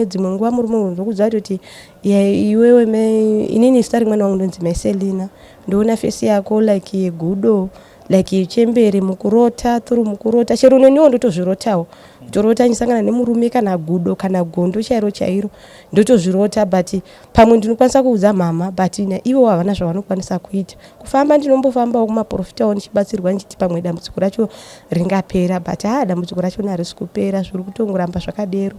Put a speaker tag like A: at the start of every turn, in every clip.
A: Dzimwe nguva murume uyu ndokudza kutoti iwewe inini zita rimwana wangu ndonzi Maiselina ndoona fesi yako like yegudo like yechembere mukurota through mukurota chero neniwo ndotozvirotawo kutorota ndichisangana nemurume kana gudo kana gondo chairo chairo ndotozvirota but pamwe ndinokwanisa kuudza mama but ivo havana zvavanokwanisa kuita kufamba ndinombofambawo kumaprofitawo ndichibatsirwa ndichiti pamwe dambudziko racho ringapera but haa dambudziko rachona harisi kupera zviri kutongoramba zvakadero.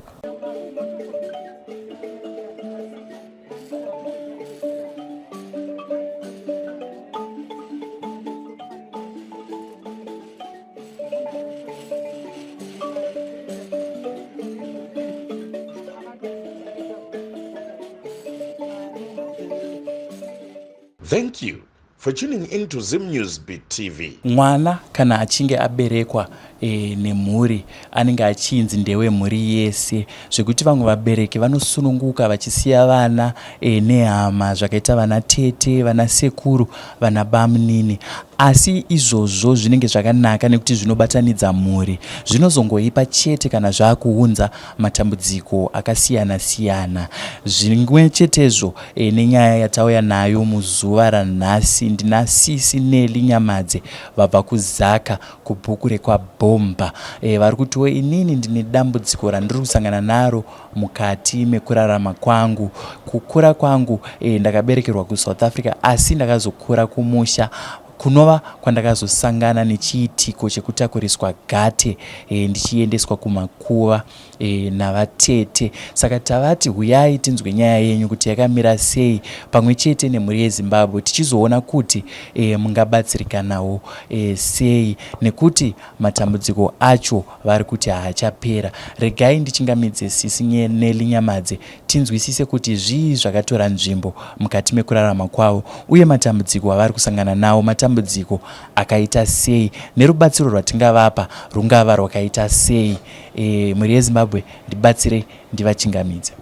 B: Thank you for tuning in to Zim News Beat TV.
C: Mwana kana achinge aberekwa e, nemhuri anenge achinzi ndewe mhuri yese zvekuti vamwe vabereki vanosununguka vachisiya vana e, nehama zvakaita vana tete vana sekuru vana bamunini asi izvozvo zvinenge zvakanaka nekuti zvinobatanidza mhuri zvinozongoipa chete kana zvaakuunza matambudziko akasiyana siyana zvimwe chetezvo E, nenyaya yatauya nayo muzuva ranhasi ndina sisi Nelly Nyamadze vabva kuZaka kubhuku rekwaBhomba. E, vari kutiwo inini ndine dambudziko randiri kusangana naro mukati mekurarama kwangu. Kukura kwangu e, ndakaberekerwa kuSouth Africa asi ndakazokura kumusha kunova kwandakazosangana nechiitiko chekutakuriswa gate e, ndichiendeswa kumakuva e, navatete saka tavati huyai tinzwe nyaya yenyu kuti yakamira sei pamwe chete nemhuri yezimbabwe tichizoona kuti e, mungabatsirikanawo e, sei nekuti matambudziko acho vari kuti haachapera regai ndichingamidze sisi Nelly Nyamadze tinzwisise kuti zvii zvakatora nzvimbo mukati mekurarama kwavo uye matambudziko avari kusangana nawo matambudziko akaita sei nerubatsiro rwatingavapa rungava rwakaita sei e, mhuri yezimbabwe ndibatsirei ndivachingamidze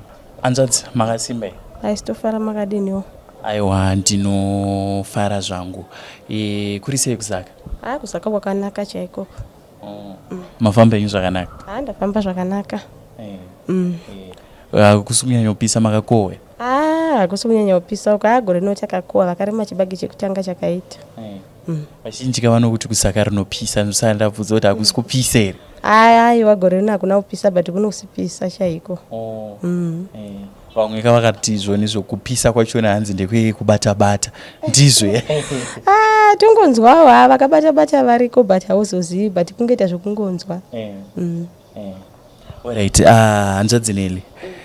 C: hanzvadzi makasimba here
A: Aisi tofara makadiniwo?
C: Aiwa ndinofara zvangu. E, kuri sei kuzaka?
A: Haa kuzaka kwakanaka chaiko.
C: Oh. Mm. Mafamba enyu zvakanaka?
A: Haa ndafamba zvakanaka.
C: Eh. Mm. Eh. Hakusi kunyanyopisa makakohwa?
A: Ah, hakusi kunyanyopisa uko. Haa gore rino takakohwa vakarima chibage chekutanga chakaita.
C: Eh. Mm. Vazhinji ka vanokuti kusaka rinopisa ndosaka ndabvunza kuti hakusi kupisa here?
A: Aiwa gore rino hakuna kupisa but kunosipisa chaiko.
C: Oh. Mm. Eh. Vamwe ka vakati izvoni zvokupisa kwachona hanzi ndekwekubata bata ndizvo
A: ah, tongonzwawo ha vakabata bata variko but hauzozivi but kungoita zvekungonzwa.
C: Eh. Mm. Eh. Alright, ah, hanzvadzi Nelly.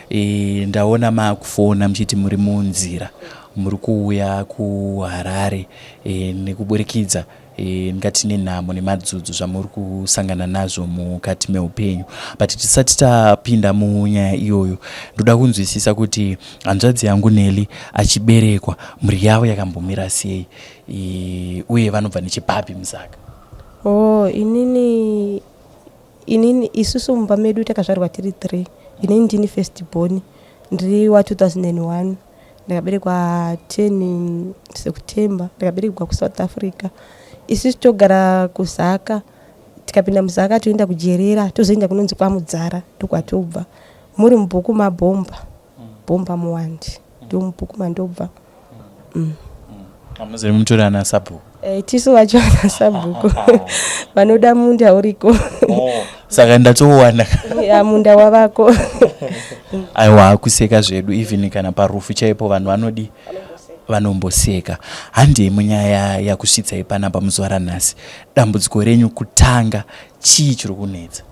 C: Eh, ndaona makufona muchiti muri munzira muri kuuya kuHarare eh, nekuburikidza eh, ndingati nenhamo nemadzudzo zvamuri kusangana nazvo mukati meupenyu but tisati tapinda munyaya iyoyo ndoda kunzwisisa kuti hanzvadzi yangu Nelly achiberekwa mhuri yavo yakambomira sei eh, uye vanobva nechipapi musaka
A: Oh, inini Inini isusu mumba medu takazvarwa tiri 3 inini ndini first born ndiri wa 2001 ndakaberekwa 10 September ndakaberekwa kuSouth Africa isusu togara kuZaka tikapinda muZaka toenda kuJerera tozoenda kunonzi kwaMudzara ndokwatobva muri mubhuku maBhomba Bhomba Muwandi ndomubhuku mandobva
C: mm. Hamuzivi mutori ana sabhuku?
A: Eh, tisu vacho ana sabhuku vanoda munda uriko.
C: Oh, saka ndatowana.
A: Ya munda wavako.
C: Aiwa kuseka zvedu even kana parufu chaipo vanhu vanodi vanomboseka. Handei munyaya yakusvitsai panapa muzuva ranhasi. Dambudziko renyu kutanga chii chiri kunetsa?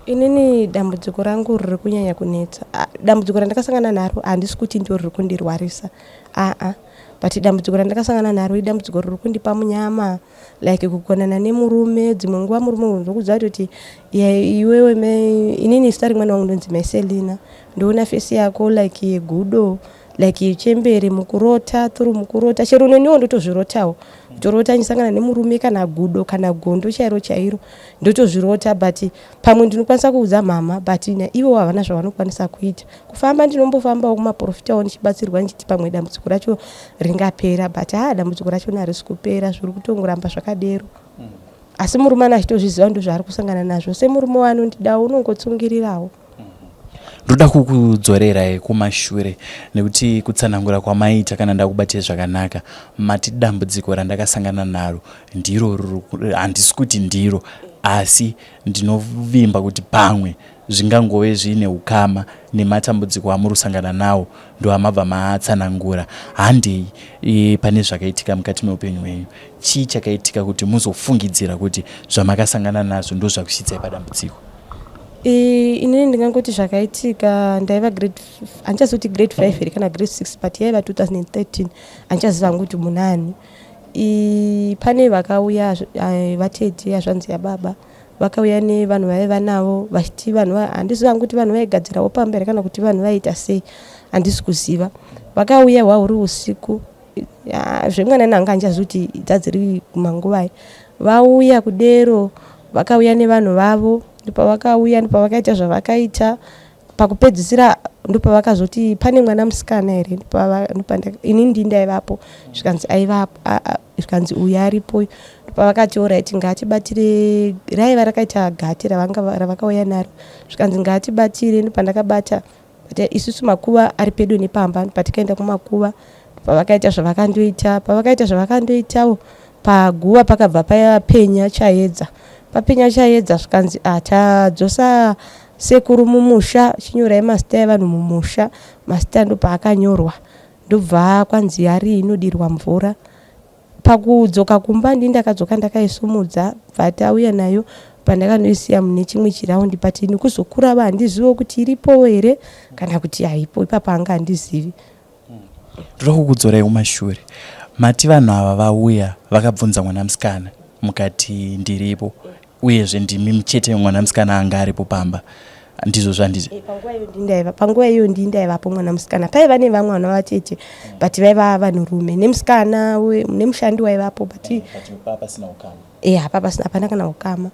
A: Inini dambudziko rangu riri kunyanya kunetsa dambudziko randakasangana naro handisi kuti ndiro riri kundirwarisa aa but dambudziko randakasangana naro idambudziko riri kundipa munyama like kukonana nemurume dzimwe nguva murume unozokudza kutoti iwewe inini zita rimwana wangu ndonzi Maiselina ndoona fesi yako like yegudo like yechembere mukurota through mukurota chero neniwo ndotozvirotawo kutorota ndichisangana nemurume kana gudo kana gondo chairo chairo ndotozvirota but pamwe ndinokwanisa kuudza mama but ivo havana zvavanokwanisa kuita kufamba ndinombofambawo kumaprofitawo ndichibatsirwa ndichiti pamwe dambudziko racho ringapera but haa dambudziko rachona harisi kupera zviri kutongoramba zvakadero asi murume ana achitozviziva ndozvaari kusangana nazvo semurume waanondidawo unongotsungirirawo.
C: Ndoda kukudzorerai kumashure nekuti kutsanangura kwamaita kana ndakubatei zvakanaka mati dambudziko randakasangana naro ndiro handisi kuti ndiro asi ndinovimba kuti pamwe zvingangove zviine ukama nematambudziko amuri kusangana nawo ndoamabva maatsanangura. Handei e, pane zvakaitika mukati meupenyu hwenyu. Chii chakaitika kuti muzofungidzira kuti zvamakasangana nazvo ndozvakusvitsai padambudziko?
A: Inini ndingangoti zvakaitika ndaiva grade handichazivi kuti grade 5 here kana grade 6 but yaiva 2013 handichaziva hangu kuti munani. Pane vakauya vatete hazvanzi yababa vakauya nevanhu vaiva navo vachiti vanhu handizivi hangu kuti vanhu vaigadzirawo pamba here kana kuti vanhu vaiita sei handisi kuziva. Vakauya hwahuri usiku zvemwana nanga handichazivi kuti dzadziri kumanguvai. Vauya kudero vakauya nevanhu vavo ndopavakauya ndopavakaita zvavakaita pakupedzisira ndopavakazoti pane mwana musikana here ini ndini ndaivapo zvikanzi aivapo zvikanzi uyu aripo ndopavakati orit ngaatibatire raiva rakaita gate ravakauya naro zvikanzi ngaatibatire ndopandakabata but isusu makuva ari pedo nepamba patikaenda kumakuva pavakaita zvavakandoita pavakaita zvavakandoitawo paguva pakabva papenya chaedza papenya chaedza zvikanzi ah, tadzosa sekuru mumusha chinyorai mazita evanhu mumusha mazita ndopaakanyorwa ndobva kwanzi hari inodirwa mvura Pakudzoka kumba ndini ndakadzoka ndakaisumudza bva tauya nayo pandakanoisiya mune chimwe chiraundi but ini kuzokurava handiziviwo kuti iripowo here kana kuti haipo ipapo anga handizivi.
C: Ndoda kukudzorai kumashure. Mati vanhu ava vauya vakabvunza mwana musikana mukati ndiripo uyezve ndimi chete mwana musikana anga aripo pamba ndizvo zvandizvo
A: eh, panguva iyo ndindaiva panguva iyo ndindaivapo mwana musikana paiva nevamwe vana vatete but vaiva vanhurume nemusikana nemushandi waivapo but eh, eh, hapa pasina hapana kana ukama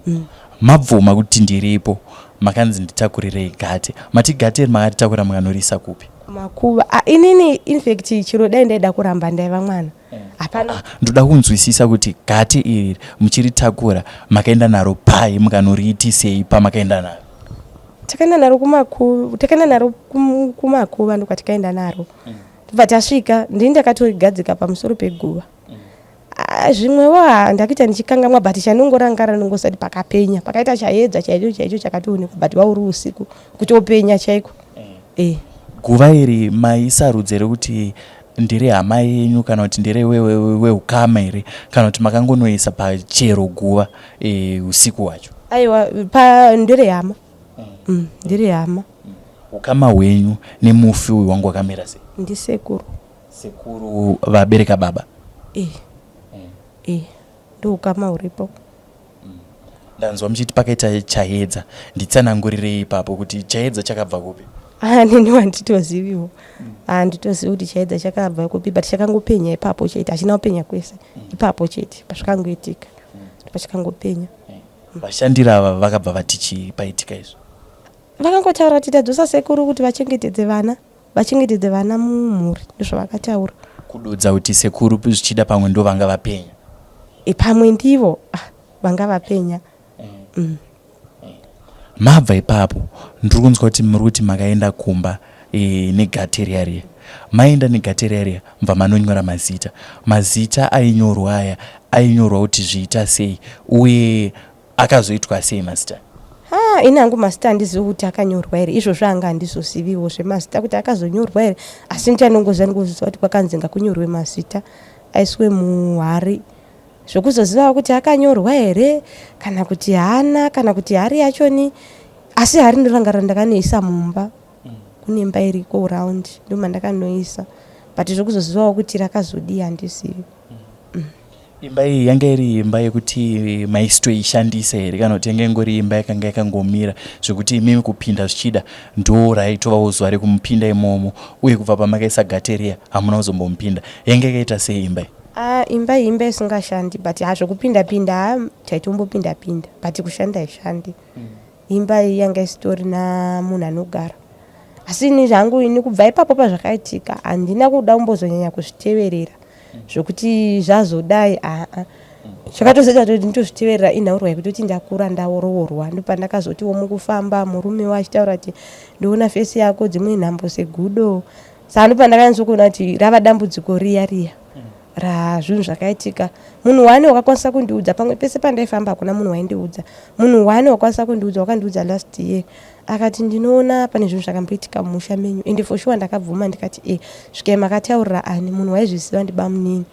C: mm. Mabvuma kuti ndiripo makanzi nditakurirei gate mati gate iri makaritakura mukanorisa kupi
A: makuva ah, inini infact chiro dai ndaida kuramba ndaiva mwana hapana
C: ah, ndoda kunzwisisa kuti gate iri muchiritakura makaenda naro pai mukanoriitisei pamakaenda naro
A: takaenda naro kumakuva takaenda naro kumakuva ndokwatikaenda naro mm. tobva tasvika ndini ndakatorigadzika pamusoro peguva mm. Ah, zvimwewo ah, ndakuita ndichikangamwa but chanongorangara nongosati pakapenya pakaita chaedza chaicho chaicho chakatoonekwa but wauri usiku kutopenya chaiko eh.
C: eh. Guva iri maisarudza here kuti ndere hama yenyu kana kuti ndere weukama here kana kuti makangonoisa pachero guva e, usiku hwacho?
A: Aiwa, pa ndere hama. Mm, ndere hama.
C: Ukama hwenyu nemufi uyu wangu wakamira sei?
A: Ndisekuru.
C: Sekuru vabereka baba?
A: Eh. Eh. Ndoukama huripo.
C: Ndanzwa muchiti pakaita chaedza, nditsanangurirei ipapo kuti chaedza chakabva kupi?
A: Ah, neni handitoziviwo. Handitozivi kuti chaedza chakabva kupi but chakangopenya ipapo chete, hachina kupenya kwese. Ipapo chete pazvakangoitika. Pachakangopenya.
C: Vashandiri ava vakabva vati chii paitika izvi?
A: Vakangotaura kuti tadzosa sekuru kuti vachengetedze vana. Vachengetedze vana mumhuri ndozvavakataura.
C: Kududza kuti sekuru zvichida pamwe ndovanga vapenya.
A: E, pamwe ndivo ah, vanga vapenya. Mm.
C: Mabva ipapo ndiri kunzwa kuti muri kuti makaenda kumba e, negate riya riya. Maenda negate riya riya mubva manonyora mazita. Mazita ainyorwa aya ainyorwa kuti zviita sei uye Akazoitwa sei mazita?
A: Haa ini hangu mazita handizivi kuti akanyorwa here izvozvo anga handizoziviwo zvemazita kuti akazonyorwa here asi ndichanongoziva ndingoziva kuti kwakanzi ngakunyorwe mazita aiswe muhari zvekuzozivawo kuti akanyorwa here kana kuti haana kana kuti hari yachoni asi hari ndorangarira ndakanoisa mumba kune imba iriko round ndomandakanoisa but zvekuzozivawo kuti rakazodii handizivi.
C: Imba iyi yanga iri imba yekuti maisitoishandisa here kana kuti yanga ingori imba yakanga yakangomira zvekuti imimi kupinda zvichida ndo raitovawo zuva rekumupinda imomo uye kubva pamakaisa gate riya hamuna kuzombomupinda yanga yakaita sei imba iyi?
A: Ah, imba iyi imba isingashandi but ha zvekupinda pinda ha taitombopinda pinda but kushanda haishandi imba iyi yanga isitorina munhu anogara asi ini zvangu ini kubva ipapo pazvakaitika handina kuda kumbozonyanya kuzviteverera zvekuti zvazodai aa Zvakatozoita kuti nditozviteverera inhaurwa yekutoti ndakura ndaroorwa ndopandakazotiwo mukufamba murume wachitaura kuti ndoona fesi yako dzimwe nhambo segudo saka ndopandakanyatsokuona kuti rava dambudziko riya riya razvinhu zvakaitika munhu wani wakakwanisa kundiudza pamwe pese pandaifamba hakuna munhu waindiudza munhu wani wakwanisa kundiudza wakandiudza last year akati ndinoona pane zvinhu zvakamboitika mumusha menyu ende for sure ndakabvuma ndikati e svikai makataurira ani munhu waizviziva ndibamunini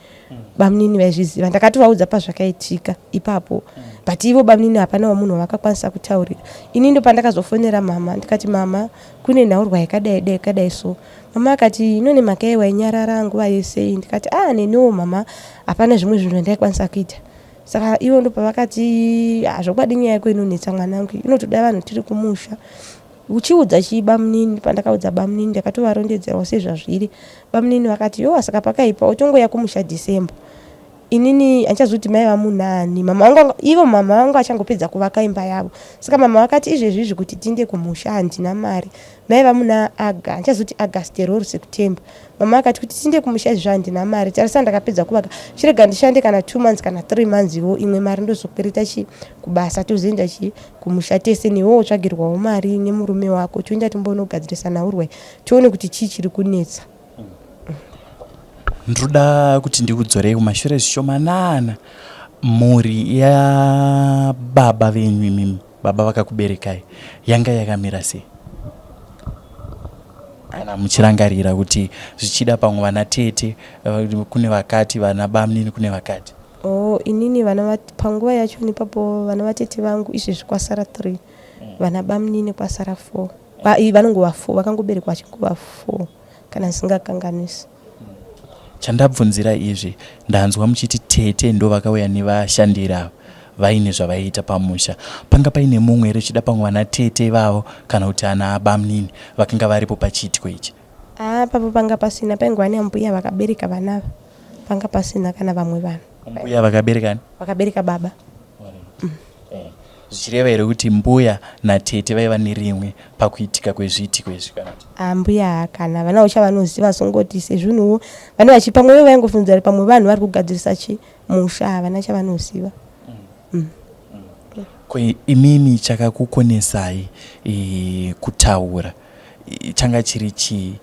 A: bamunini vaizviziva ndakatovaudza pazvakaitika ipapo but ivo bamunini hapana wamunhu wavakakwanisa kutaurira ini ndo pandakazofonera mama ndikati mama kune nhaurwa yakadai dai yakadai so mama akati ino nemhaka yei wainyarara nguva yese iyi ndikati a ah, neniwo mama hapana zvimwe zvinhu zvandaikwanisa kuita saka ivo ndo pavakati ah, zvokwadi nyaya yako inonetsa mwanangu inotoda vanhu tiri kumusha Uchiudza chii bamunini? Pandakaudza bamunini ndakatovarondedzerawo sezvazviri. Bamunini vakati yowa saka pakaipa otongouya kumusha December. Inini handichazivi kuti maiva munani. Mama vangu ivo mama vangu vachangopedza kuvaka imba yavo. Saka mama vakati izvezvi izvi kuti tiinde kumusha handina mari. Maiva muna Aga handichazivi kuti August here or September. Mama akati kuti tiinde kumusha izvezvi handina mari. Tarisa ndakapedza kuvaka. Chirega ndishande kana 2 months kana 3 months iwo imwe mari ndozokwereta chi kubasa tozoenda chi kumusha tese newewo tsvagirwawo mari nemurume wako toenda timbonogadzirisa nhaurwa tione kuti chii chiri kunetsa.
C: Ndinoda kuti ndikudzorei kumashure zvishomanana. Mhuri yababa venyu imimi, baba vakakuberekai, yanga yakamira sei? Kana muchirangarira kuti zvichida pamwe vana tete eh, kune vakati, vana bamunini kune vakati.
A: Oh, inini vana panguva yacho ipapo vana vatete vangu izvezvi kwasara 3 vana bamunini kwasara 4 vanongova 4 vakangoberekwa vachingova 4 kana ndisingakanganisi.
C: Chandabvunzira izvi ndanzwa muchiti tete ndovakauya nevashandiri ava vaine zvavaiita pamusha. Panga paine mumwe here zvichida pamwe vana tete ivavo kana kuti ana bamnini vakanga varipo pachiitiko ichi?
A: Haa papo panga pasina paingova neambuya vakabereka vana ava panga pasina kana vamwe vanhu.
C: Mbuya vakabereka ani?
A: Vakabereka baba.
C: Mm. Eh, zvichireva here kuti mbuya natete vaiva nerimwe pakuitika kwezviitiko izvi kana kuti?
A: Ah, mbuya kana vana chavanoziva songoti sezvinhuwo vane vachi pamwe ivo vaingofungidzira kuti pamwe vanhu vari kugadzirisa chi musha havana chavanoziva.
C: Mm. Mm. Ko imimi chakakukonesai e, kutaura changa chiri chii?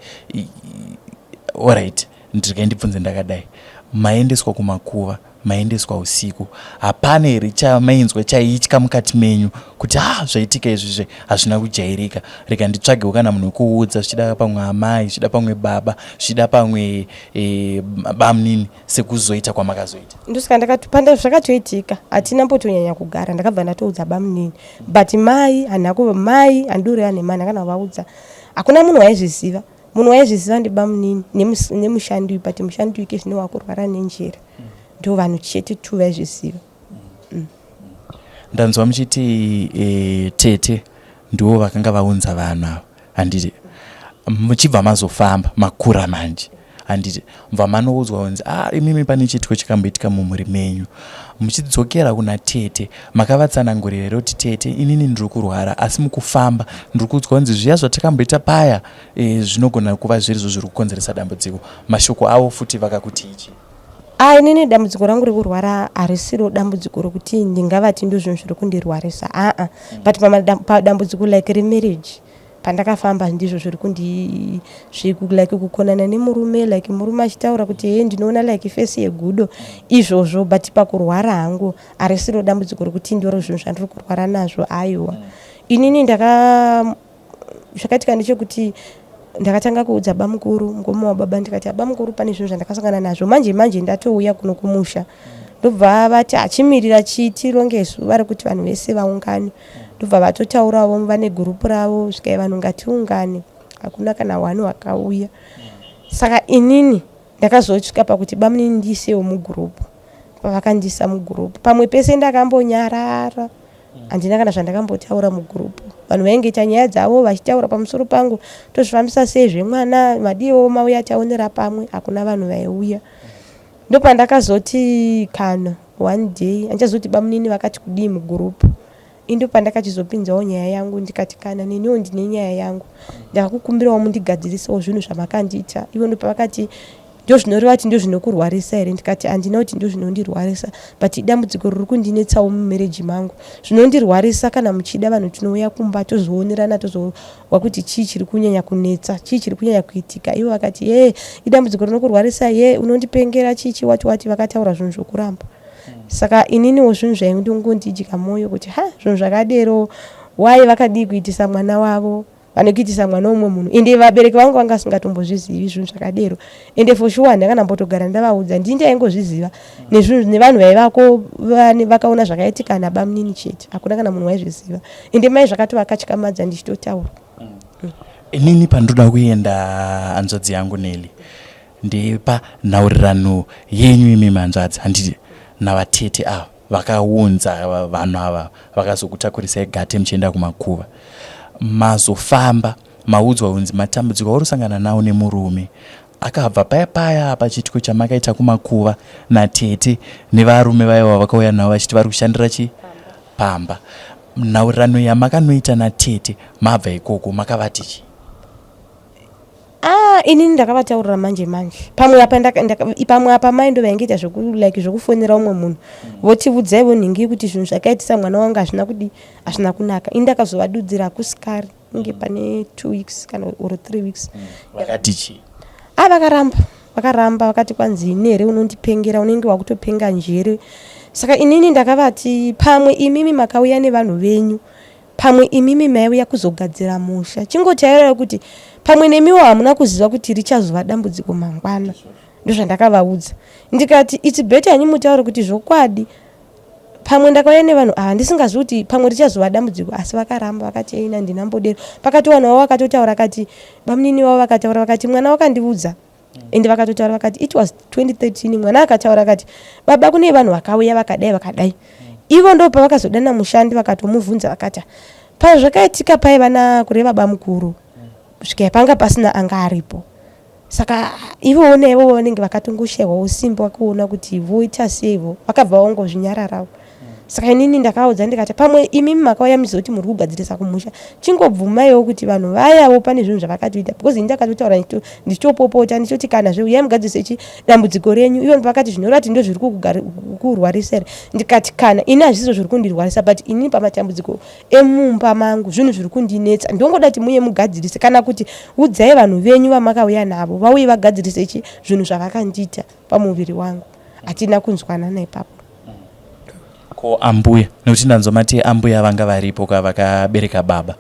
C: Alright, ndiregai ndibvunze ndakadai. Maendeswa kumakuva, maendeswa usiku. Hapana here chamainzwa chaitya mukati menyu kuti ah zvaitika izvi zve hazvina kujairika. Rega nditsvagewo kana munhu wekuudza zvichida pamwe amai, zvichida pamwe baba, zvichida pamwe e, bamnini sekuzoita kwamakazoita.
A: Ndosaka ndakati panda zvakatoitika hatina mbotonyanya kugara ndakabva ndatoudza bamnini but mai handina kuva mai handureva nemai ndakana kuvaudza hakuna munhu waizviziva Munhu waizviziva ndibamunini nemushandi uyu but mushandi uyu kezvino wakurwara nenjere ndo vanhu chete tu vaizviziva.
C: Mm. Ndanzwa muchiti e, tete ndiwo vakanga vaunza vanhu ava handiti muchibva mazofamba makura manje handiti mubva manoudzwa kunzi ah imimi pane chiitiko chikamboitika mumhuri menyu muchidzokera kuna tete makavatsanangurira here kuti tete inini ndiri kurwara asi mukufamba ndiri kuudzwa kunzi zviya zvatakamboita paya e, zvinogona kuva zvirizvo zviri kukonzeresa dambudziko mashoko avo futi vakakuti ichi
A: Ah, inini dambudziko rangu rekurwara harisiro dambudziko rokuti ndingavati ndozvinhu zviri kundirwarisa aa but padambudziko like remarriage pandakafamba ndizvo zviri kundi zviku like kukonana nemurume like murume achitaura kuti hee ndinoona like face yegudo izvozvo but pakurwara hangu harisiro dambudziko rekuti ndiro zvinhu zvandiri kurwara nazvo aiwa inini ndaka zvakaitika ndechekuti ndakatanga kuudza bamukuru mukoma wababa ndikati abamukuru pane zvinhu zvandakasangana nazvo manje manje ndatouya kuno kumusha ndobva vati achimirira chii tironge zuva rekuti vanhu vese vaungane ndobva vatotaurawo vane gurupu ravo svikai vanhu ngatiungane hakuna kana one wakauya saka inini ndakazosvika pakuti bamunini ndiisewo mugurupu pavakandiisa mugurupu pamwe pese ndakambonyarara handina kana zvandakambotaura mugurupu vanhu vaingeita nyaya dzavo vachitaura pamusoro pangu tozvifambisa sei zvemwana madiwo mauya taonera pamwe hakuna vanhu vaiuya Ndopandakazoti kana one day handichazoti bamunini vakati kudii mugroup ini ndopandakachizopinzawo nyaya yangu ndikati kana neniwo ndine nyaya yangu ndakakukumbirawo mundigadzirisewo zvinhu zvamakandiita ivo ndopavakati Ndozvinoreva kuti ndozvinokurwarisa here? Ndikati handina kuti ndozvinondirwarisa, but idambudziko riri kundinetsawo mumereji mangu. Zvinondirwarisa kana muchida vanhu tinouya kumba tozoonerana tozowa kuti chii chiri kunyanya kunetsa, chii chiri kunyanya kuitika. Ivo vakati ye idambudziko rinokurwarisa, ye unondipengera chii chii wati wati, vakataura zvinhu zvokuramba. Saka ininiwo zvinhu zvaindongondidya mwoyo kuti ha zvinhu zvakadero why vakadii kuitisa mwana wavo pane kuitisa mwana womumwe munhu. Ende vabereki vangu vanga vasingatombozvizivi zvinhu zvakadero, ende for sure handina kana mbotogara ndavaudza, ndini ndaingozviziva nezvinhu nevanhu vaivako vakaona zvakaitika nabamunini chete, hakuna kana munhu waizviziva. Ende mai zvakatovakatyamadza ndichitotaura.
C: Inini pandinoda kuenda hanzvadzi yangu Nelly ndepa nhaurirano yenyu imimi hanzvadzi handiti navatete ava vakaunza vanhu ava vakazokutakurisai gate muchienda kumakuva mazofamba maudzwa kunzi matambudziko auri kusangana nawo nemurume akabva paya paya pachiitiko chamakaita kumakuva natete nevarume vaya vavakauya navo vachiti vari kushandira chi pamba nhaurirano yamakanoita natete mabva ikoko makavati chii?
A: Ah, inini ndakavataurira manje manje pamwe apa pamwe apa mai ndo vaingeita zveku like zvekufonera umwe munhu voti vhudzaivo nhingi kuti zvinhu zvakaitisa mwana wangu hazvina kudi hazvina kunaka. Ini ndakazovadudzira hakusikari inge pane 2 weeks kana or 3 weeks.
C: Vakati chii?
A: Ah, vakaramba vakaramba vakati kwanzi ini here unondipengera, unenge wakutopenga njere. Saka inini ndakavati pamwe imimi makauya nevanhu venyu, Pamwe imimi maiuya kuzogadzira musha. Chingotairai kuti pamwe nemiwo hamuna kuziva kuti richazova dambudziko mangwana. Ndozvandakavaudza. Ndikati it's better henyu mutaure kuti zvokwadi pamwe ndakauya nevanhu ava ndisingazivi kuti pamwe richazova dambudziko, asi vakaramba vakati ei handina mbodero. Pakatowanawo vakatotaura akati bamunini vavo vakataura vakati mwana wakandiudza ende vakatotaura vakati it was 2013 mwana akataura akati baba kune vanhu vakauya vakadai vakadai. Ivo ndo pavakazodana mushandi vakatomubvunza vakati pazvakaitika paiva nakureva bamukuru kusvika panga pasina anga aripo. Saka ivowo naivowo vanenge vakatongoshayiwawo simba kuona kuti voita seivo, vakabva vangozvinyararawo. Saka inini ndakaudza ndikati pamwe imimi makauya muchizoti muri kugadzirisa kumusha, chingobvumaiwo kuti vanhu vayavo pane zvinhu zvavakatoita, because ini ndakatotaura ndichitopopota ndichitoti kana zve uyai mugadzirise chi dambudziko renyu. Ivo vakati zvinoreva kuti ndozviri kukurwarisa here? Ndikati kana ini hazvisizvo zviri kundirwarisa, but inini pamatambudziko emumba mangu zvinhu zviri kundinetsa, ndongoda kuti muye mugadzirise, kana kuti udzai vanhu venyu vamakauya navo vauye vagadzirise chi zvinhu zvavakandiita pamuviri wangu. Hatina kunzwanana ipapo.
C: Ko ambuya, nekuti ndanzwa mati ambuya vanga varipo ka vakabereka baba,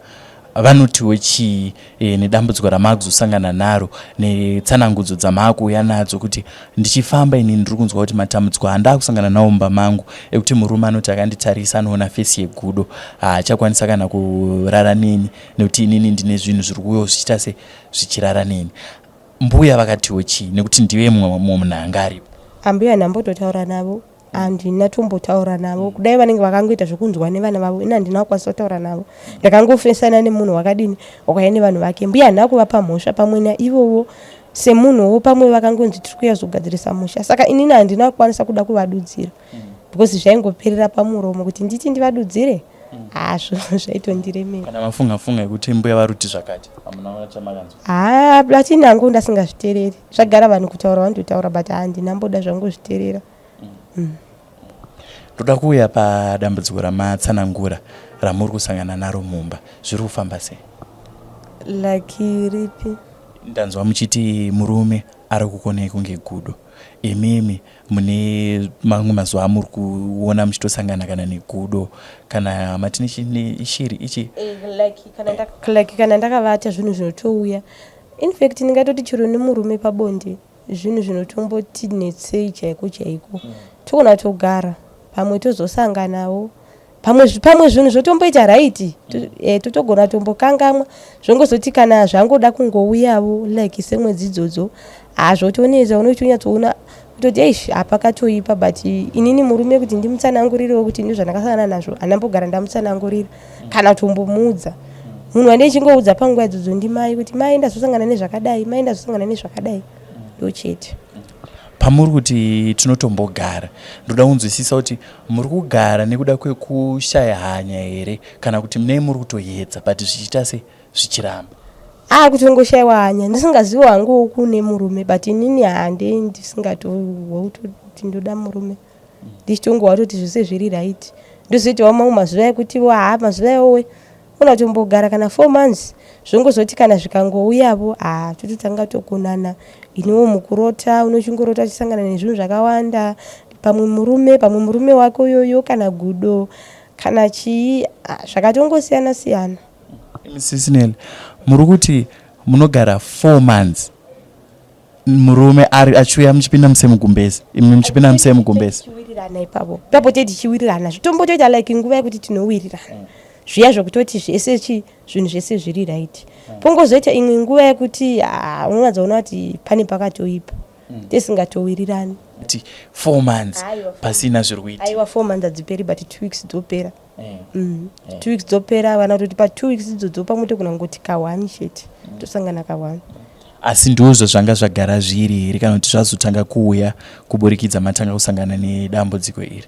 C: vanotiwo chii e, nedambudziko ramakuzosangana naro netsanangudzo dzamakuuya nadzo kuti ndichifamba ini ndiri kunzwa kuti matambudziko andakusangana nawo mumba mangu ekuti murume anoti akanditarisa anoona fesi yegudo haachakwanisa kana kurara neni nekuti inini ndine zvinhu zviri kuuya zvichiita se zvichirara neni. Mbuya vakatiwo chii nekuti ndive mumwe munhu anga aripo?
A: Ambuya ndambototaura navo handina tombotaura navo kudai vanenge vakangoita zvekunzwa nevana vavo ini handina kukwanisa kutaura navo ndakangofesana nemunhu wakadini wakauya nevanhu vake mbuya handina kuvapa mhosva pamwe naivowo semunhuwo pamwe vakangonzi tiri kuuya kuzogadzirisa musha saka inini handina kukwanisa kuda kuvadudzira because zvaingoperera pamuromo kuti nditi ndivadudzire hazvo zvaitondiremera.
C: Kana mafunga funga yekuti mbuya varuti zvakati hamuna chamakanzwa?
A: Haa platini hangu ndasingazvitereri zvagara vanhu kutaura vanototaura but handina mboda zvangu zviterera.
C: Ndoda kuuya padambudziko ramatsanangura ramuri kusangana naro mumba zviri kufamba sei?
A: Like ripi?
C: Ndanzwa muchiti murume ari kukonei kunge gudo imimi mune mamwe mazuva amuri kuona muchitosangana kana negudo kana mati ishiri ichi
A: like kana ndakavata zvinhu zvinotouya infact ndingatoti chero nemurume pabonde zvinhu zvinotombotinetsei chaiko chaiko togona togara pamwe tozosanganawo pamwe pamwe zvinhu zvotomboita right totogona tombokangamwa zvongozoti kana zvangoda kungouyavo like semwedzi idzodzo hazvotonetsa unochitonyatsoona kutoti eish hapakatoipa but inini murume kuti ndimutsanangurirewo kuti ndozvandakasangana nazvo handambogara ndamutsanangurira kana kutombomuudza munhu wandichingoudza panguva idzodzo ndimai kuti mai ndazosangana nezvakadai mai ndazosangana nezvakadai ndochete.
C: Pamuri kuti tinotombogara ndoda kunzwisisa kuti muri kugara nekuda kwekushaya hanya here kana kuti munei muri kutoyedza but zvichiita se zvichiramba?
A: Akutongoshaiwa hanya ndisingazivi hangu kune murume but inini handi ndisingatooti ndoda murume ndichitongowa toti zvese zviri right. Ndozoitawo mamwe mazuva ekuti haa mazuva iwowe unatombogara kana 4 months zvongozoti kana zvikangouyavo haa tototanga tokonana. Iniwo mukurota unochingorota uchisangana nezvinhu zvakawanda pamwe murume pamwe murume wako uyoyo kana gudo kana chii zvakatongosiyana siyana.
C: Imi Sisi Nelly muri kuti munogara 4 months murume ari achiuya muchipinda muse mugumbezi imi muchipinda muse mugumbezi
A: tichiwirirana ipapo ipapo tee tichiwirirana zvitombotoita like nguva yekuti tinowirirana zviya zvekutoti zvese chi zvinhu zvese zviri right pongozoita imwe nguva yekuti ah, unonatsoona kuti pane pakatoipa tisingatowirirani
C: kuti 4 months pasina zviri kuitika
A: aiwa 4 months hadziperi but 2 weeks dzopera 2 weeks dzopera vana kutoti pa 2 weeks idzodzo pamwe togona kungoti ka1 chete tosangana ka1.
C: Asi ndizvo zvanga zvagara zviri here kana kuti zvazotanga kuuya kuburikidza matanga kusangana nedambudziko iri?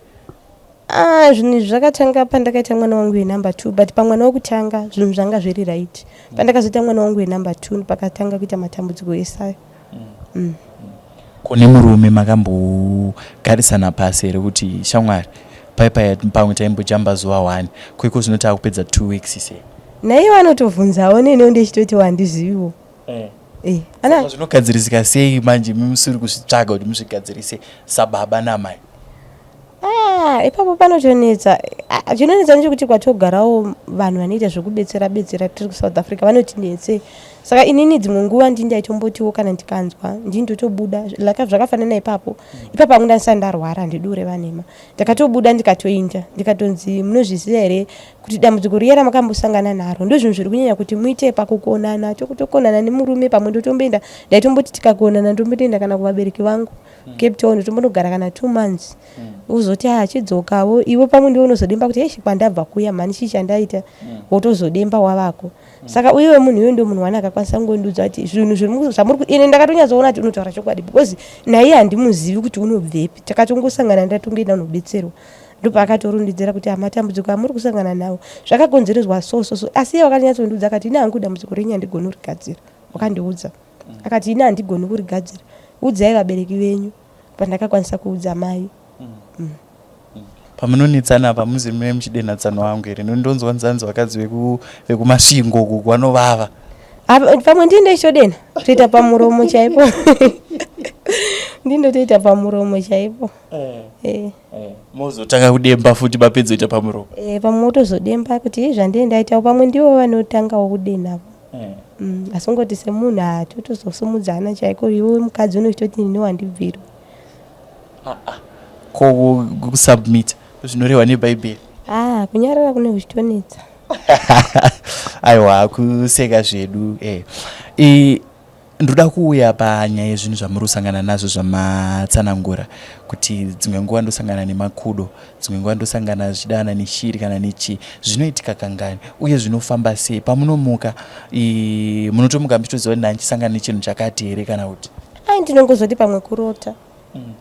A: Ah, zvinhu izvi zvakatanga pandakaita mwana wangu wenumber 2 but pamwana wekutanga zvinhu zvanga zviri right. Pandakazoita mwana wangu wenumber 2 pakatanga kuita matambudziko esaya.
C: Ko nemurume makambogarisana pasi here kuti shamwari pai paya pamwe taimbojamba zuva one ko iko zvino taakupedza 2 weeks sei?
A: Naiye vanotovhunzawo neniwo ndichitoti handiziviwo.
C: Eh, ana zvinogadzirisika sei manje imi musiri kuzvitsvaga kuti muzvigadzirise sababa namai?
A: Ah, ipapo panotonetsa. Ah, chinonetsa ndechekuti kwatogarawo vanhu vanoita zvekubetsera betsera tiri kuSouth Africa vanotinetse. Saka inini dzimwe nguva ndini ndaitombotiwo kana ndikanzwa ndini ndotobuda like zvakafanana ipapo. Ipapo hangu ndandisati ndarwara handidi kureva nhema. Ndakatobuda ndikatoinda ndikatonzi munozviziva here kuti dambudziko riya ramakambosangana naro ndozvinhu zviri kunyanya kuti muite pakukonana tokutokonana nemurume pamwe ndotomboenda ndaitomboti tikakonana ndombotoenda kana kuvabereki vangu Cape Town tombonogara kana 2 months uzoti ah chidzokawo iwe pamwe ndiwe unozodemba kuti eish kwandabva kuya mhani chii chandaita wotozodemba wavako saka uyewe munhu iyoyo ndio munhu wani akakwanisa kungondiudza kuti zvinhu zviri zvamuri ine ndakatonyatsoona kuti unotaura chokwadi because naiye handimuzivi kuti unobvepi takatongosangana ndatongoenda unobetserwa ndopaakatorundidzira kuti amatambudziko amuri kusangana nawo zvakakonzerezwa so so so asi iye wakanyatsondiudza akati ini hangu dambudziko renyu handigoni kurigadzira wakandiudza akati ini handigoni kurigadzira udzai vabereki venyu pandakakwanisa kuudza mai.
C: Pamunonetsana apa muzi mune muchidenha tsano wangu here ndonzwa nzanzi vakadzi vekumasvingo uku vanovava.
A: Pamwe ndini ndichitodenha kutoita pamuromo chaipo ndini ndotoita pamuromo chaipo.
C: Mozotanga kudemba futi mapedza kuita pamuromo.
A: Pamwe wotozodemba kuti zvandee ndaitawo pamwe ndivo vanotangawo kudenhawo. Asi ungoti semunhu haa totozosumudzana chaiko iwe mukadzi unochitoti ini wandibvirwa.
C: Ko kusubmit zvinorehwa nebhaibheri?
A: Ah, kunyarara kune kuchitonetsa.
C: Aiwa kuseka zvedu eh. E, ndoda kuuya panyaya yezvinhu zvamuri kusangana nazvo zvamatsanangura kuti dzimwe nguva ndosangana nemakudo dzimwe nguva ndosangana zvichidana neshiri kana nechii zvinoitika kangani uye zvinofamba sei pamunomuka munotomuka muchitoziva kuti ndanchisangana nechinhu chakati here kana kuti
A: ai ndinongozoti pamwe kurota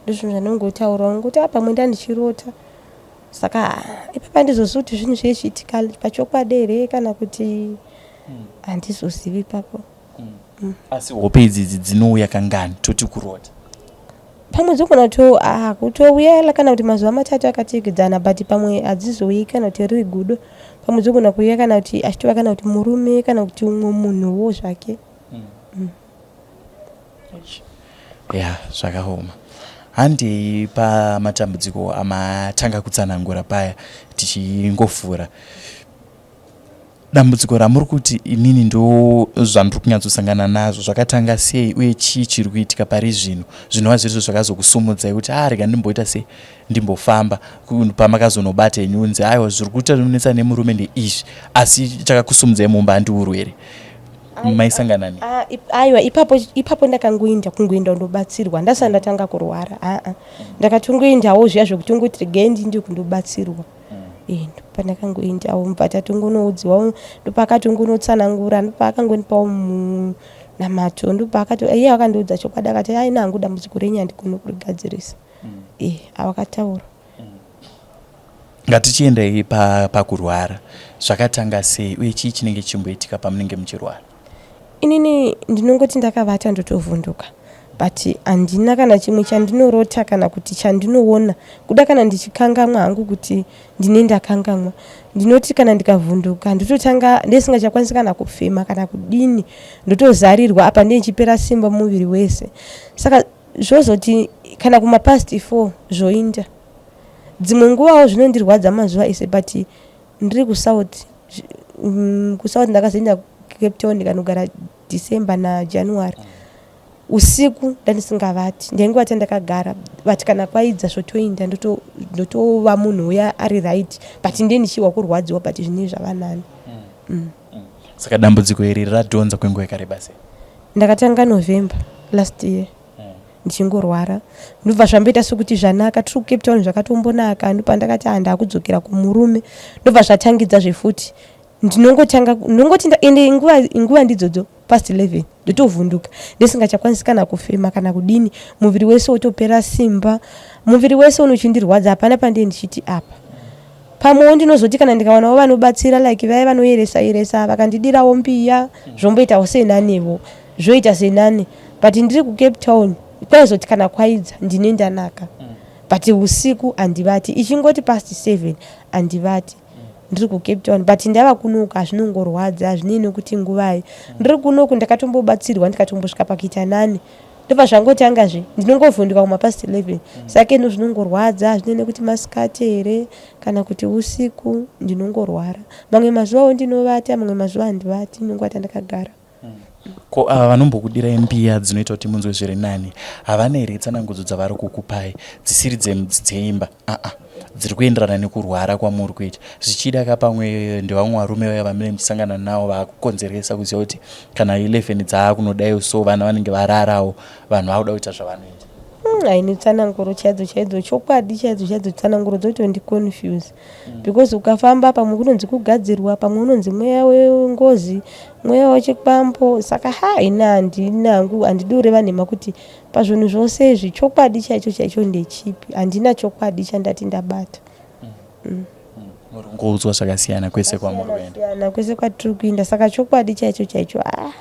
A: ndozvinhu zvandinongotaurawo ngokuti a pamwe ndandichirota saka ipapa handizozivi kuti zvinhu zvichiitika pachokwadi here kana kuti handizozivi ipapo.
C: Asi hope idzi idzi dzinouya kangani toti kurota?
A: Pamwe dzogona to ah, kutouya kana kuti mazuva matatu akatevedzana but pamwe hadzizouyi kana kuti riri gudo pamwe dzogona kuuya kana kuti achitova kana kuti murume kana kuti umwe munhuwo zvake.
C: Ya zvakaoma. Handei pamatambudziko amatanga kutsanangura paya tichingofura. Dambudziko ramuri kuti inini ndozvandiri kunyatsosangana nazvo zvakatanga sei uye chii chiri kuitika pari zvino zvinova zvirizvo zvakazokusumudzai kuti ah rega ndimboita sei ndimbofamba pamakazonobata henyu unzi aiwa zviri kuita zvinonetsa nemurume ndeizvi asi chakakusumudzai mumba handiurwere maisangana nei?
A: Ah, aiwa ipapo ipapo ndakangoinda kungoinda kundobatsirwa ndasati ndatanga kurwara aa ndakatongoendawo zviya zvekutongoti regai ndinde kundobatsirwa Eh, ndopandakangoendawo mubva tatongonoudziwawo ndopakatongonotsanangura ndopaakangondipawo munamato ndopaakato iye akandiudza chokwadi akati aina hangu dambudziko renyu handigoni kurigadzirisa eh awakataura
C: Ngatichiendai pakurwara. Zvakatanga sei uye chii chinenge chichimboitika pamunenge muchirwara?
A: Inini ndinongoti ndakavata ndotovhunduka but handina kana chimwe chandinorota kana kuti chandinoona kuda kana ndichikangamwa hangu kuti ndine ndakangamwa. Ndinoti kana ndikavhunduka ndototanga ndisingachakwanisi kana kufema kana kudini ndotozarirwa apa ndichipera simba muviri wese. Saka zvozoti kana kumapast 4 zvoinda. Dzimwe nguvawo zvinondirwadza mazuva ese but ndiri kusouth kusouth ndakazoenda Cape Town ndikanogara December naJanuary. Usiku ndandisingavati ndaingovata ndakagara but kana kwaidza zvotoinda ndotova munhu uya ari right but ndiye ndichihwa kurwadziwa but zvinenge zvava nani.
C: Saka dambudziko iri radhonza kwenguva yakareba sei?
A: Ndakatanga November last year ndichingorwara ndobva zvamboita sekuti zvanaka tiri kuCape Town zvakatombonaka ndopandakati ah ndakudzokera kumurume ndobva zvatangidza zvefuti ndinongotanga ndongoti ende nguva nguva ndidzodzo past 11 ndotovhunduka ndisingachakwanisi kana kufema kana kudini muviri wese wotopera simba muviri wese unochindirwadza hapana pandee ndichiti apa pamwewo ndinozoti kana ndikawanawo vanobatsira like vaya vanoyeresa yeresa vakandidirawo mbiya zvomboitawo senanevo zvoita senane but ndiri kuCape Town kwaizoti kana kwaidza ndine ndanaka but usiku handivati ichingoti past 7 handivati ndiri kuCape Town but ndava kunoku hazvinongorwadza hazvinei nekuti nguvai ndiri kunoku ndakatombobatsirwa ndikatombosvika pakuita nani ndobva zvangotangazve ndinongovhunduka kumapast 11 saka ino zvinongorwadza hazvinei nekuti masikati here kana kuti usiku ndinongorwara mamwe mazuvawo ndinovata mamwe mazuva handivati ndinongovata ndakagara.
C: Ko ava vanombokudirai mbiya dzinoita kuti munzwe zviri nani havana here tsanangudzo dzavari kukupai dzisiri dzeimba aa dziri kuenderana nekurwara kwamuri kuita zvichida ka pamwe ndevamwe varume vaya vamunenge muchisangana navo vakukonzeresa kuziva kuti kana 11 dzaakunodai so vana vanenge vararawo vanhu vakuda kuita zvavanoita.
A: Haini tsananguro chaidzo chaidzo chokwadi chaidzo chaidzo tsananguro dzotondiconfuse because ukafamba pamwe kunonzi kugadzirwa pamwe unonzi mweya wengozi mweya wechikwambo saka ha ini handina hangu handidi kureva nhema kuti pazvinhu zvose izvi chokwadi chaicho chaicho ndechipi handina chokwadi chandati ndabata.
C: Muri kungoudzwa zvakasiyana kwese kwamuri kuenda.
A: Siyana kwese kwatiri kuenda saka chokwadi chaicho chaicho ah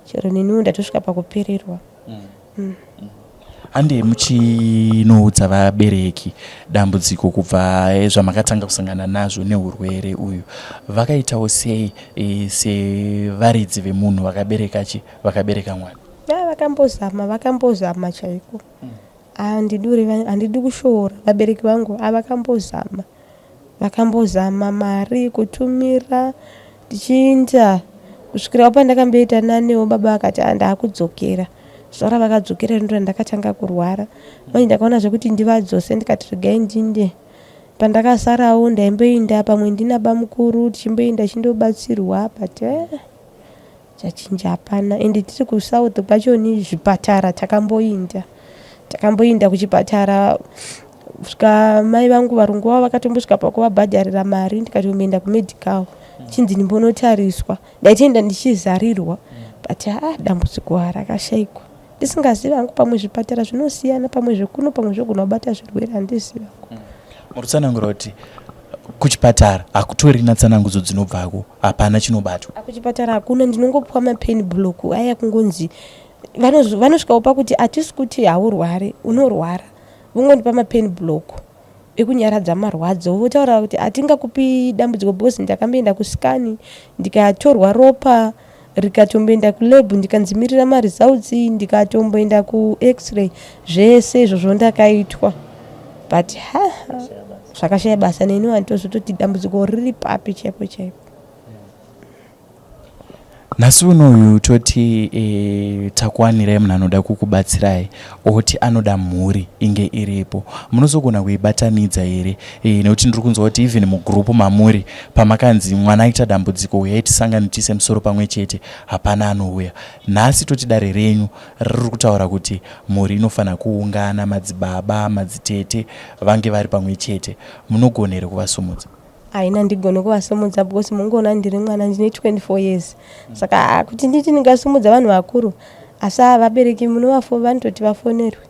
A: chero neniwo ndatosvika pakupererwa.
C: Hande muchinoudza vabereki dambudziko kubva zvamakatanga kusangana nazvo neurwere uyu vakaitawo sei sevaridzi vemunhu vakabereka chi vakabereka mwana?
A: Ah, vakambozama vakambozama chaiko handidi kushoora vabereki vangu avakambozama vakambozama mari kutumira tichiinda kusvikirawo pandakamboita nanewo baba vakati ah ndakudzokera zuva ravakadzokera ndiro randakatanga kurwara manje ndakaona zvekuti ndivadzose ndikati regai ndinde pandakasarawo ndaimboinda pamwe ndina bamukuru tichimboinda chindobatsirwa but eh, chachinja hapana ende tiri kusouth kwachoni zvipatara takamboinda takamboinda kuchipatara svika mai vangu varungu vavo vakatombosvika pakuvabhadharira mari ndikatomboenda kumedical chinzi ndimbonotariswa ndaitoenda ndichizarirwa but haa dambudziko rakashaikwa ndisingazivi hangu pamwe zvipatara zvinosiyana pamwe zvekuno pamwe zvogona kubata zvirwere handizivi hangu.
C: Muri kutsanangura kuti kuchipatara hakutorina tsanangudzo dzinobvako hapana chinobatwa.
A: Kuchipatara hakuna ndinongopiwa mapain block aya kungonzi vanosvikawo pakuti hatisi kuti haurware unorwara vongondipa mapain block ekunyaradza marwadzo votaura kuti hatingakupi dambudziko because ndakamboenda kuscan ndikatorwa ropa rikatomboenda kulab ndikanzimirira maresults ndikatomboenda kux-ray zvese izvozvo ndakaitwa but ha zvakashaya basa neni wanditozototi dambudziko riri papi chaipo chaipo.
C: Nhasi unoyu toti takuwanirai munhu anoda kukubatsirai oti anoda mhuri inge iripo munozogona kuibatanidza here nekuti ndiri kunzwa kuti even mugroup mamuri pamakanzi mwana aita dambudziko uyai tisangane tiise musoro pamwe chete hapana anouya nhasi toti dare renyu riri kutaura kuti mhuri inofanira kuungana madzibaba madzitete vange vari pamwe chete munogona here kuvasumudza?
A: Haina ndigone kuvasumudza because mungoona ndiri mwana ndine 24 years saka kuti nditi ndingasumudza vanhu vakuru asi vabereki munovafo vanototi vafonerwe.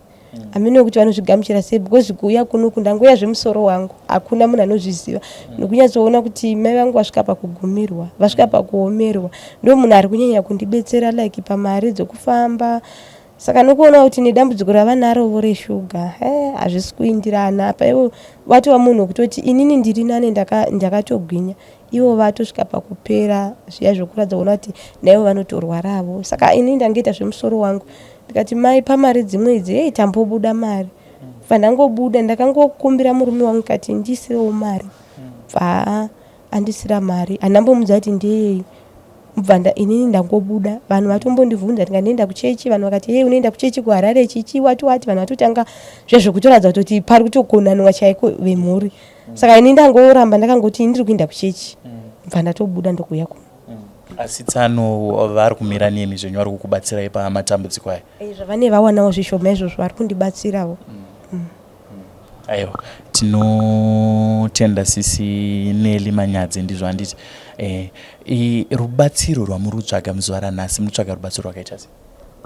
A: Hameno kuti vanozvigamuchira sei because kuuya kunoku ndangouya zvemusoro wangu hakuna munhu anozviziva nokunyatsoona kuti mai vangu vasvika pakugumirwa vasvika pakuomerwa ndo munhu ari kunyanya kundibetsera like pamari dzokufamba saka nokuona kuti nedambudziko ravanarovo reshuga he hazvisi kuindirana apa ivo vatova munhu wekutoti inini ndiri nane ndakatogwinya ivo vatosvika pakupera zviya zvokuratidza kuona kuti naivo vanotorwaravo saka inini ndangoita zvemusoro wangu ndikati mai pamari dzimwe idzi hei tambobuda mari bva ndangobuda ndakangokumbira murume wangu kati ndisirewo mari bva andisira mari handambomudza kuti ndeyei bva inini ndangobuda vanhu vatombondibvunza ndika ndoenda kuchechi vanhu vakati hei unoenda kuchechi kuharare chichi wati wati vanhu vatotanga zvezvekutoratidza kutoti pari kutokonanwa chaiko vemhuri saka ini ndangoramba ndakangoti ndiri kuenda kuchechi bva ndatobuda ndokuuya kuno
C: Asi tsano vari kumira nemi zvenyu vari kukubatsirai pamatambudziko aya?
A: Eh, zvavane vawanawo zvishoma izvozvo vari kundibatsirawo. Mm.
C: Aiwa, tinotenda sisi Nelly Manyadzi ndizvo handiti? Eh, rubatsiro rwamuri kutsvaga muzuva ranhasi muri kutsvaga rubatsiro rwakaita sei?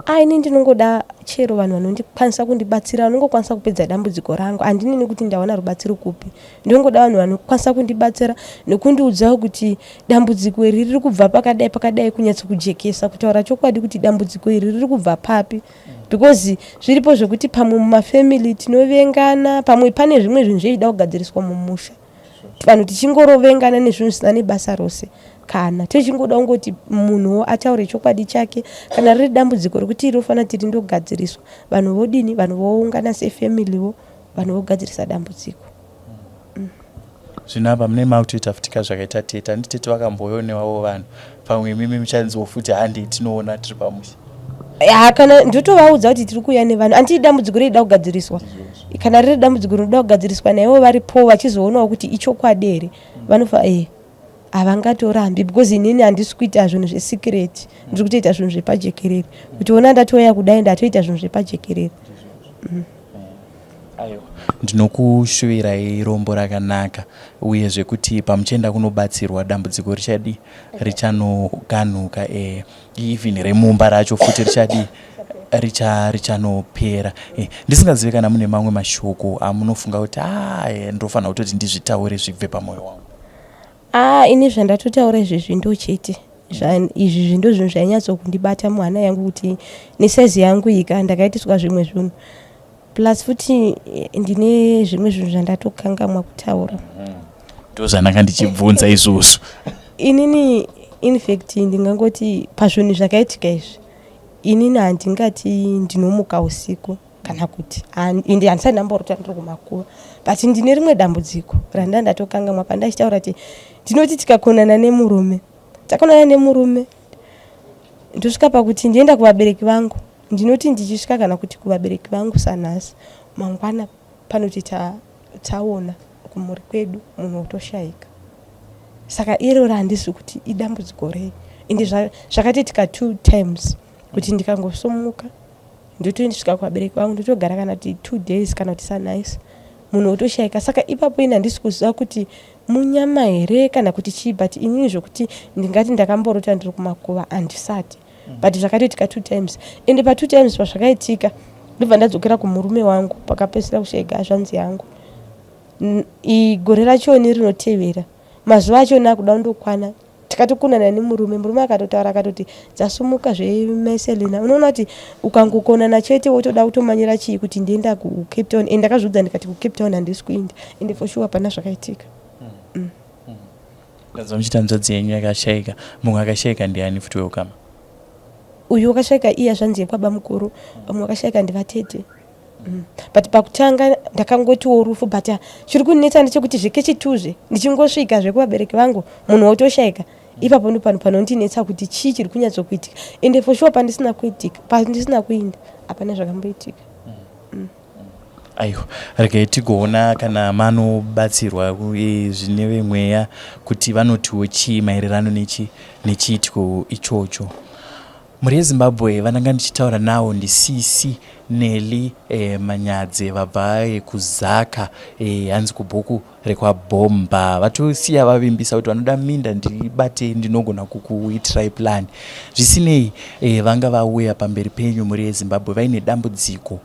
A: Ah, ini ndinongoda chero vanhu vanondikwanisa kundibatsira vanongokwanisa kupedza dambudziko rangu handini nekuti ndawana rubatsiro kupi ndinongoda vanhu vanokwanisa kundibatsira nekundiudzawo kuti dambudziko iri riri kubva pakadai pakadai kunyatsokujekesa kutaura chokwadi kuti dambudziko iri riri kubva papi because zviripo zvekuti pamwe mumafamily tinovengana pamwe pane zvimwe zvinhu zveida kugadziriswa mumusha vanhu tichingorovengana nezvinhu zvisina nebasa rose kana tichingoda kungoti munhuwo ataure chokwadi chake kana riri dambudziko rekuti rofanira kuti rindogadziriswa vanhu vodini vanhu voungana sefamiliwo vanhu vogadzirisa dambudziko
C: mm. Zvino apa mune makutoita futi ka zvakaita tete handi tete vakambouyawo nevavo vanhu pamwe imimi muchanziwo futi handi tinoona tiri pamusha
A: ha kana ndotovaudza kuti tiri kuuya nevanhu andii dambudziko reida kugadziriswa kana riri dambudziko rinoda kugadziriswa naivo varipo vachizoonawo kuti ichokwadi here vanofa e havangatorambi because inini handisi kuita zvinhu zvesikireti ndiri kutoita zvinhu zvepajekerere kuti ona ndatouya kudai ndatoita zvinhu zvepajekerere mm.
C: Aiwa, ndinokushuvirai rombo rakanaka uyezve kuti pamuchaenda kunobatsirwa dambudziko richadii richanoganhuka eh, even remumba racho futi richadii richa richanopera eh, ndisingazive kana mune mamwe mashoko amunofunga kuti ah, eh, ndofanira kutoti ndizvitaure zvibve pamwoyo wangu.
A: Ah, ini zvandatotaura izvezvi ndochete izvi zvi ndozvinhu zvainyatsokundibata muhana yangu kuti nesaizi yangu ika ndakaitiswa zvimwe zvinhu plus futi eh, ndine zvimwe zvinhu zvandatokangamwa kutaura
C: ndozvandanga ndichibvunza izvozvo
A: inini infact ndingangoti pazvinhu zvakaitika izvi inini handingati ndinomuka usiku kana kuti ende handisati ndamborota ndiri kumakuva but ndine rimwe dambudziko randa ndatokangamwa pandachitaura kuti ndinoti tikakonana nemurume takonana nemurume ndosvika pakuti ndienda kuvabereki vangu ndinoti ndichisvika kana kuti kuvabereki vangu sanhasi mangwana panoti taona kumhuri kwedu munhu otoshaika saka iroro handisi kuti idambudziko rei ende zvakatoitika two times kuti ndikangosumuka ndotosvika kuvabereki vangu ndotogara kana kuti two days kana kuti sanice munhu otoshaika saka ipapo ini handisi kuziva kuti munyama here kana kuti chii but inini zvokuti ndingati ndakamborota ndiri kumakuva handisati but zvakatoitika two times ende patwo times pazvakaitika ndobva ndadzokera kumurume wangu pakapedzisira kushaika hazvanzi yangu gore rachoni rinotevera mazuva achoni akuda kundokwana tikatokonana nemurume murume akatotaura akatoti dzasumuka zvemeselina unoona kuti ukangokonana chete wotoda kutomanyira chii kuti ndienda kucape town and ndakazviudza ndikati kucape town handisi kuinda ende for sure hapana zvakaitika mm.
C: Ndanzwa muchiti hanzvadzi yenyu yakashaika mumwe akashaika ndiani futi weukama
A: uyu wakashaika iye hazvanzi yekwabamukuru vamwe vakashaika ndivatete Mm. But pakutanga ndakangotiwo rufu but ah, chiri kunetsa ndechekuti zvekechituzve ndichingosvika zvekuvabereki vangu munhu wotoshaika ipapo ndopano panondinetsa kuti chii chiri kunyatsokuitika ende for sure pandisina kuitika pandisina kuinda hapana zvakamboitika
C: mm. Aiwa, regai tigoona kana manobatsirwa zvine vemweya kuti vanotiwo chii maererano nechiitiko ichocho. Mhuri yeZimbabwe, vandanga ndichitaura nawo ndisisi Nelly Manyadze vabva kuZaka, hanzi kubhuku rekwaBhomba. Vatosiya vavimbisa kuti vanoda minda ndibate, ndinogona kukuitirai plan. Zvisinei, vanga vauya pamberi penyu mhuri yeZimbabwe vaine dambudziko.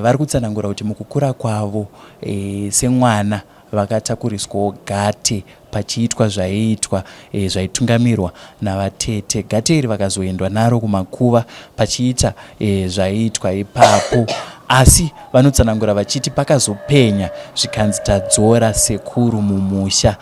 C: Vari kutsanangura kuti mukukura kwavo semwana vakatakuriswawo gate pachiitwa zvaiitwa zvaitungamirwa navatete. Gate iri vakazoendwa naro kumakuva pachiita zvaiitwa ipapo. Asi vanotsanangura vachiti pakazopenya zvikanzi tadzora sekuru mumusha.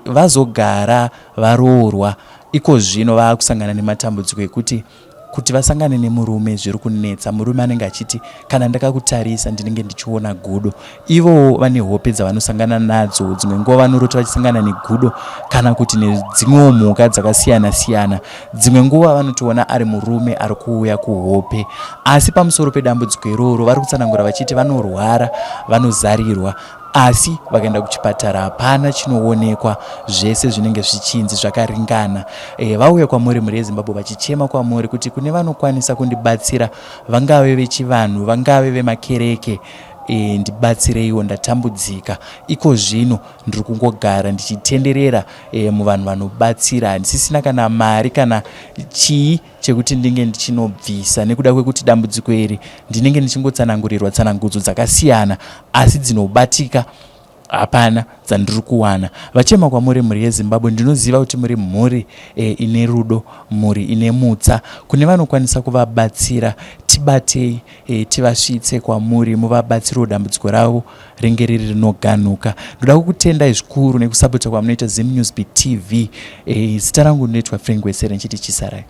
C: Vazogara varoorwa iko zvino vaakusangana nematambudziko ekuti kuti vasangane nemurume zviri kunetsa. Murume anenge achiti kana ndakakutarisa ndinenge ndichiona gudo. Ivowo vane hope dzavanosangana nadzo, dzimwe nguva vanorota vachisangana negudo kana kuti nedzimwewo mhuka dzakasiyana siyana. Dzimwe nguva vanotoona ari murume ari kuuya kuhope. Asi pamusoro pedambudziko iroro vari kutsanangura vachiti vanorwara, vanozarirwa asi vakaenda kuchipatara hapana chinoonekwa, zvese zvinenge zvichinzi zvakaringana. Vauya kwamuri mhuri yeZimbabwe vachichema kwamuri kuti kune vanokwanisa kundibatsira, vangave vechivanhu, vangave vemakereke, ndibatsireiwo, ndatambudzika. Iko zvino ndiri kungogara ndichitenderera muvanhu vanobatsira, handisisina kana mari kana chii chekuti ndinge ndichinobvisa nekuda kwekuti dambudziko iri ndinenge ndichingotsanangurirwa tsanangudzo dzakasiyana asi dzinobatika hapana dzandiri kuwana. Vachema kwamuri mhuri yeZimbabwe, ndinoziva kuti muri mhuri ine rudo, mhuri ine mutsa. Kune vanokwanisa kuvabatsira, tibatei tivasvitse kwamuri muvabatsirewo dambudziko ravo ringe riri rinoganhuka. Ndoda kukutendai zvikuru nekusapota kwamunoita Zim News Beat TV. Zita rangu ndinoitwa Frank Wesere, ndichiti chisarai.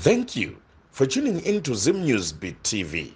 B: Thank you for tuning in to Zim News Beat TV.